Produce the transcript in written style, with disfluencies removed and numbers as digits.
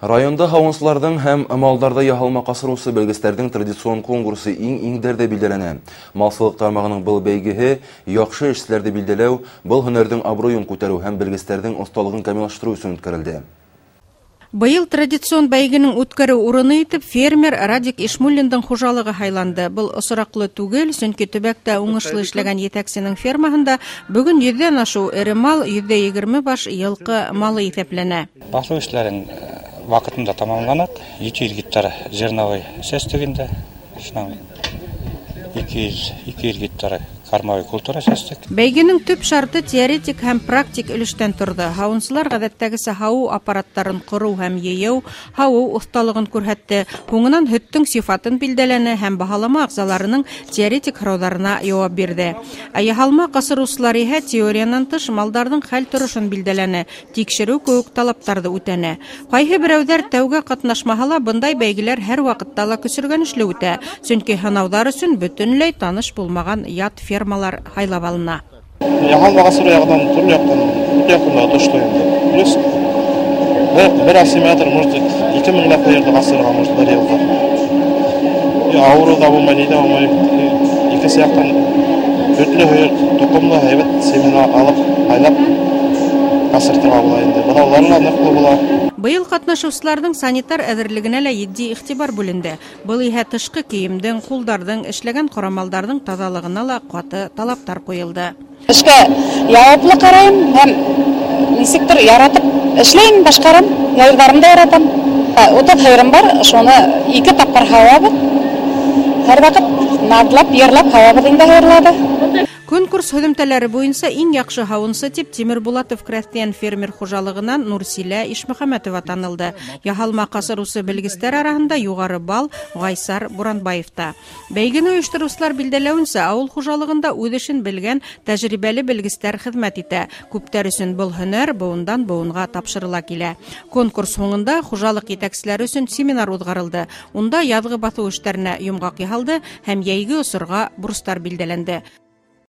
Районда һауынсыларҙың һәм малдарҙы яһалма ҡасырыусы белгестәрҙең традицион конкурсы иң-иңдәрҙә билдәләнә. Малсылыҡ тармағының был бәйгеһе яҡшы эшселәрҙе билдәләү, был һөнәрҙең абруйын күтәреү һәм белгестәрҙең оҫталығын камиллаштырыу өсөн үткәрелде. Быйыл традицион бәйгенең үткәреү урыны итеп фермер Радик Ишмуллиндың хужалығы һайланды. Был осраҡлы түгел, сөнки төбәктә уңышлы эшләгән етәксенең фермаһында бөгөн 100-ҙән ашыу эре мал, 120 баш йылҡы малы иҫәпләнә. Баҫыу эштәрен ваҡытында тамамланыҡ. 700 гектар зерновой сәстек инде. Шунан 200 гектар кормовой культура сәстек. Бәйгенең төп шарты теоретик һәм практик өлөштән торҙо. Һауынсылар ғәҙәттәгесә һауыу аппараттарын ҡороу һәм йыйыу, һауыу оҫталығын күрһәтте. Һуңынан һөттөң сифатын билдәләне һәм баһалама ағзаларының теоретик һорауҙарына яуап бирҙе. Ә яһалма ҡасырыусылар иһә теориянан тыш малдарҙың хәл торошон билдәләне, тикшереү кеүек талаптарҙы үтәне. Ҡайһы берәүҙәр тәүгә ҡатнашмаһа ла, бындай бәйгеләр һәр ваҡытта ла көсөргәнешле үтә, сөнки һынауҙар өсөн бөтөнләй таныш булмаған ят фермалар һайлап алына. Яһалма ҡасырыу яғынан төрлө яҡтан, бөтә яҡтан да отошло инде. Плюс бер осеменатор может 2000 ләп һыйырҙы ҡасырырға может бер йылда. Ауырыу ҙа булмай, ни ҙә булмай. Икенсе яҡтан һөтлө һыйыр, тоҡомло һәйбәт семена алып, һайлап ҡасыртырға була инде. Быҙауҙары ла ныҡлы була. Быйыл ҡатнашыусыларҙың санитар әҙерлегенә лә етди иғтибар бүленде. Был иһә тышҡы кейемдең, ҡулдарҙың, эшләгән ҡорамалдарҙың таҙалығына ла ҡаты талаптар ҡуйылды. Эшкә яуаплы ҡарайым һәм нисектер яратып эшләйем, башҡарам, һыйырҙарымды да яратам. 30 һыйырым бар, шуны 2 тапҡыр һауабыҙ. Һәр ваҡыт наҙлап, йырлап һауабыҙ инде һыйырларҙы. Конкурс һөҙөмтәләре буйынса иң яҡшы һауынсы тип Тимербулатов крәҫтиән фермер хужалығынан Нурсилә Ишмөхәмәтова танылды. Яһалма ҡасырыусы белгестәр араһында юғары балл Ғайсар Буранбаевта. Бәйгене ойоштороусылар билдәләүенсә, ауыл хужалығында үҙ эшен белгән тәжрибәле белгестәр хеҙмәт итә. Күптәр өсөн был һөнәр быуындан быуынға тапшырыла килә. Конкурс һуңында хужалыҡ етәкселәре өсөн семинар уҙғарылды. Унда яҙғы баҫыу эштәренә йомғаҡ яһалды һәм йәйге осорға бурыстар билдәләнде.